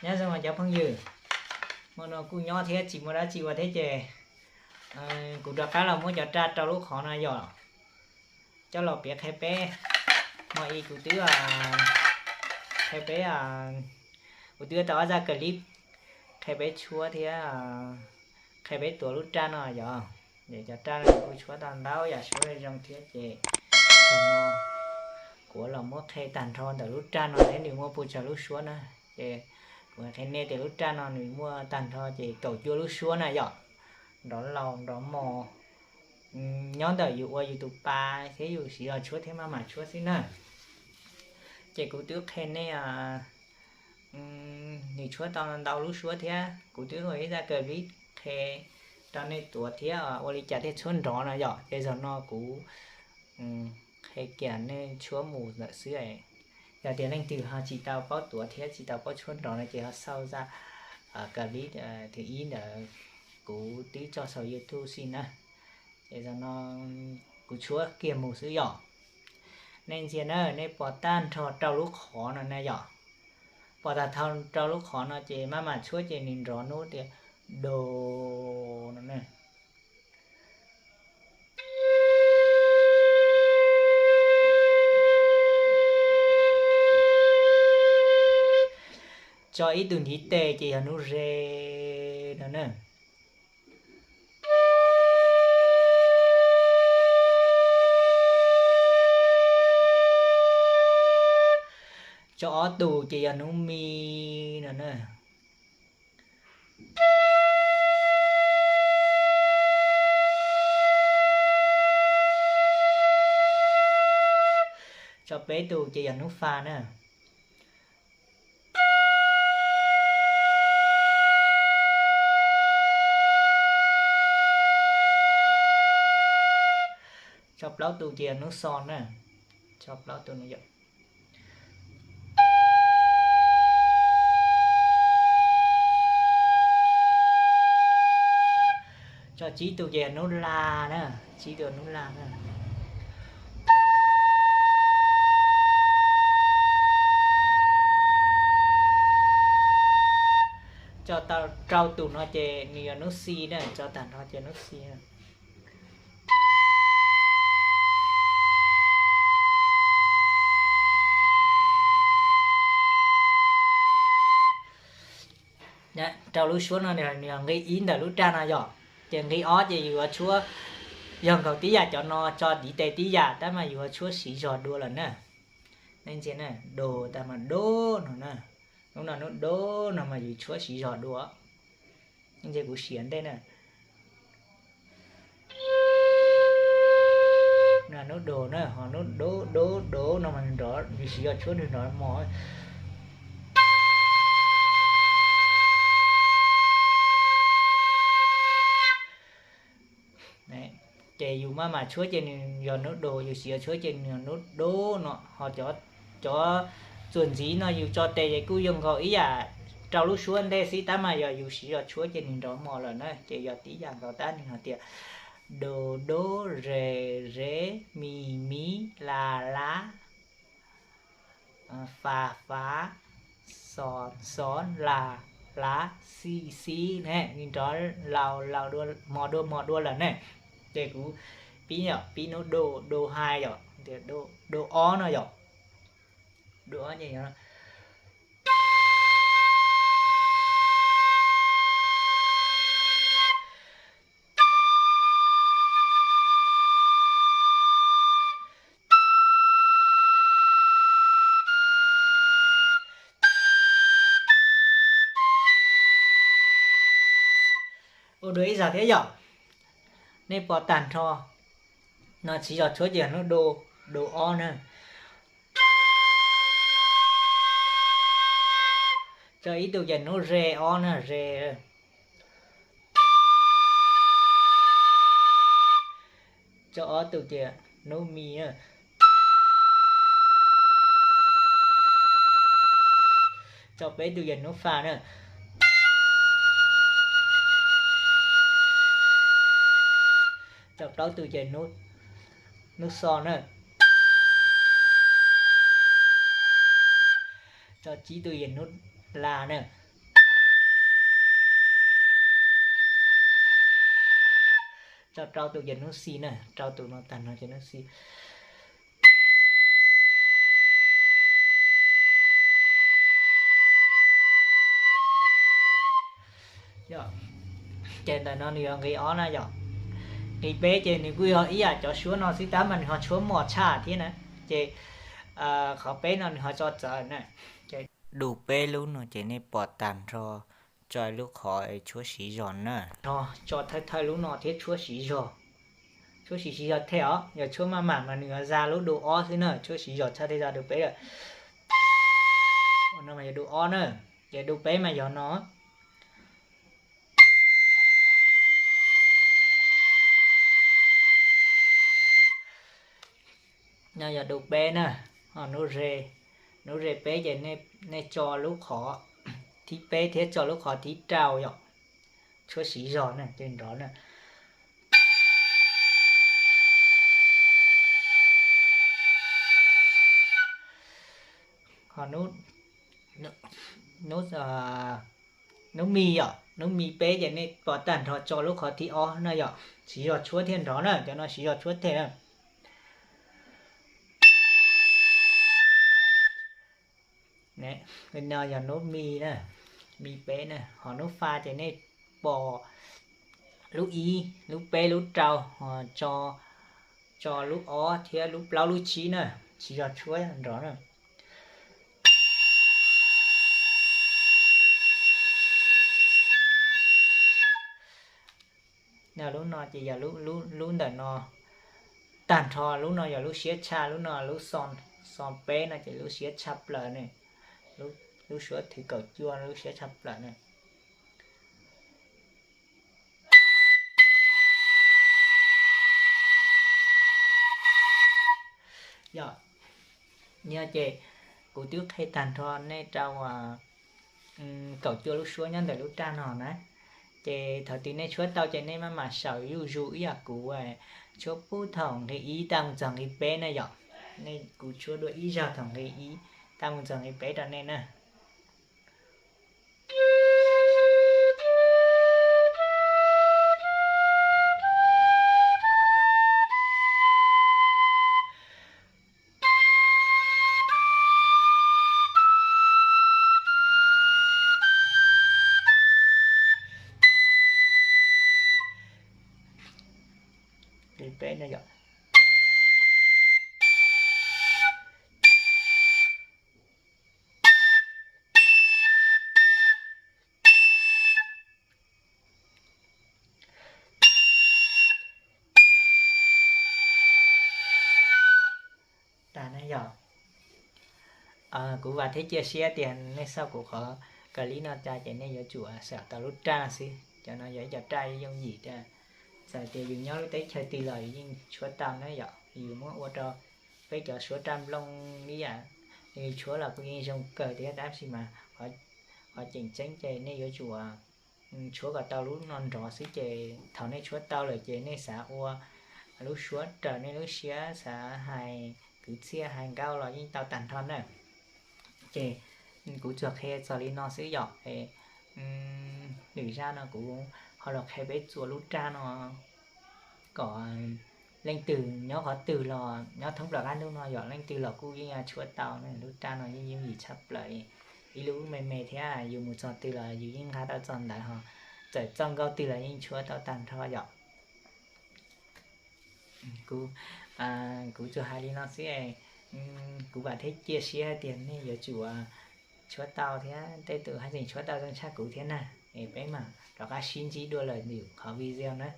Nyob zoo cov phooj ywg, hmo no kuj nyob thiab tsis muaj dab tsi ua thiab ces kuv rov qab los muab cov raj rau lub qhov no yom, coj los piav qhia peb. Hmo i kuv twb qhia peb, kuv twb tau ob zaj clip qhia peb tshuab thiab qhia peb tuav lub raj no yom. Ces cov raj no kuv tshuab tau ntau yam suab zoo thiab ces kuv los muab qhia tag nrho ntawm lub raj no thiab nws muaj puas tsawg lub suab na. Ces kuv qhia nej tias lub raj no nws muaj tag nrho ces kaum cuaj lub suab na yom. Nrov laus nrov mos, nyob ntawm yus ua yus tus pa thiab yus siv zog tshuab thiab maj mam tshuab xwb na. Ces kuv twb qhia nej, nws tshuab tau ntau lub suab thiab kuv twb ua ib zaj clip qhia rau nej tuav thiab ua li cas thiaj tshuab nrov no yom. Ces zaum no kuv qhia kiag nej tshuab mus ntawm xwb. Yog tias leej twg ho tsis tau paub tuav thiab tsis tau paub tshuab nrov no ces ho xauj zaj clip thib ib ntawd kuv twb tso saum YouTube xwb na. Ces zaum no kuv tshuab kiag mus xwb yom. Nej ntsia na, nej pom tag nrho rau lub qhov no na yom. Pom tag nrho rau lub qhov no ces maj mam tshuab ces nws nrov hnub tias do no na. Tso ib tug ntiv tes ces yog hnub re no na. Tso ob tug ces yog hnub mi no na. Tso peb tug ces yog hnub fa na. Tso plaub tug ces yog hnub xo na. Tso plaub tug no yom. Tso tsib tug ces yog hnub la na. Tsib tug hnub la na. Tso tau rau tus no ces nws yog hnub xi na, tso tag nrho ces hnub xi na. Rau lub suab no nws yog nqi ib ntawm lub raj no yom. Ces nqi ob ces yus yuav tshuab, yog nkaus tib yam cov no tso ntiv tes tib yam tab mas yus yuav tshuab siv zog dua lawm na. Nej ntsia na, do tab mas do no na. Hnub no hnub do no mas yus tshuab siv zog dua. Nej ntsia kuv siav ntej na. Hnub do na, ho hnub do do do no mas nws nrov, yus siv zog tshuab nws nrov mos. Ces yus maj mam tshuab ces nws yog hnub do, yus siv zog tshuab ces nws yog hnub do no. Ho cov txuas ntxiv no yus tso tes ces kuj yog nkaus ib yam rau lub suab ntej xwb tab mas yog yus siv zog tshuab ces nws nrov mos lawm na. Ces yog tib yam nkaus tab nws hais tias do do re re mi mi la la fa fa xo xo la la xi xi ne, nws nrov laus laus dua mos dua mos dua lawm ne. Ces kuv pib yom, pib hnub do, do hais yom, do ob no yom. Do ob ces ua dua ib zaug thiab yom. Nej pom tag nrho no siv zog tshuab ces yog hnub do, do ob na. Tso ib tug ces hnub re ob na, re. Tso ob tug ces hnub mi na. Tso peb tug ces hnub fa na. Tso plaub tug ces hnub xo na. Tso tsib tug ces hnub la na. Rau tus ces hnub xi na, rau tus no tag nrho ces hnub xi. Ces ntawm no nws yog nqe ob na yom. Nqe peb ces nws kuj yog ib yam cov suab no xwb tab mas nws ho tshuab mos tshaj thiab na. Ces qhov peb no nws ho tso txawv na. Ces du peb lub no ces nej pom tag nrho tso lub qhov tshuab siv zog na. Tso thawj thawj lub no thiab tshuab siv zog. Tshuab siv siv zog thiab os, yog tshuab maj mam mas nws yuav za lub du ob xwb na, tshuab siv zog tshaj thiaj za du peb lawm. No mas yog du ob na, ces du peb mas yog no. No yog du peb na, ho nub ze, nub ze peb ces nej tso lub qhov thib peb thiab tso lub qhov thib rau yom, tshuab siv zog na, ces nrov na. Ho nub, nub, nub mi yom, nub mi peb ces nej pom tag nrho tso lub qhov thib ob na yom, siv zog tshuab thiaj nrov na, cov no siv zog tshuab thiaj na. No yog nub mi na, mi peb na, ho nub fa ces nej pom lub ib, lub peb, lub rau, ho tso lub ob thiab lub plaub lub tsib na, siv zog tshuab nrov na. Lub no ces yog lub ntawm no, tag nrho lub no yog lub siab tshaj, lub no lub xo peb no ces lub siab tshaj plaws ne, lub suab thib kaum cuaj lub siab tshaj plaws ne. Yog, yog ces kuv twb qhia tag nrho nej rau kaum cuaj lub suab nyob ntawm lub raj no na. Ces thaum twg nej tshuab tau ces nej maj mam sawv zuj zus ib yam kuv tshuab pub thaum nqe ib tag mus txog nqe peb na yom. Nej, kuv tshuab dua ib zaug thaum nqe ib tag mus txog nqe peb rau nej na. Nqe peb no yom. Tag na yog. Kuv vam thiab cia siab tias nej xauj kuv qhov clip no tas ces nej yuav tsum xav tau lub raj xwb. Cov no yog ib co raj yooj yim tias, txawm tias yus nyob lub teb chaws twg los yus yeej tshuab tau na yom. Yus muab ua rau peb cov suav raj nplooj ib yam, yus tshuab los kuj yeej zoo kawg thiab, tab sis mas qhov tseem ceeb ces nej yuav tsum tshuab kom tau lub no nrov xwb. Ces thaum nej tshuab tau lawm ces nej xav ua lub suab raws nej lub siab, xav hais kwv txhiaj hais nkauj los yeej tau tag nrho na. Ces kuv tsuas qhia txog li no xwb yom. Lwm zaj no kuv ho los qhia peb txua lub raj no kom leej twg nyob qhov twg los nyob thoob plaws qab ntuj no yom, leej twg los kuj yeej tshuab tau. Lub raj no yeej yooj yim tshaj plaws, ib lub me me thiab yus mus txog twg los yus yeej nqa tau txog ntawd ho. Txawm txoj nkauj twg los yeej tshuab tau tag nrho yom. Kuv, kuv tsuas hais li no xwb. Kuv vam thiab cia siab tias nej yuav tsum tshuab tau thiab tej tus haj tseem tshuab tau zoo tshaj kuv thiab na. Es peb mam rov qab sib ntsib dua lwm qhov video na.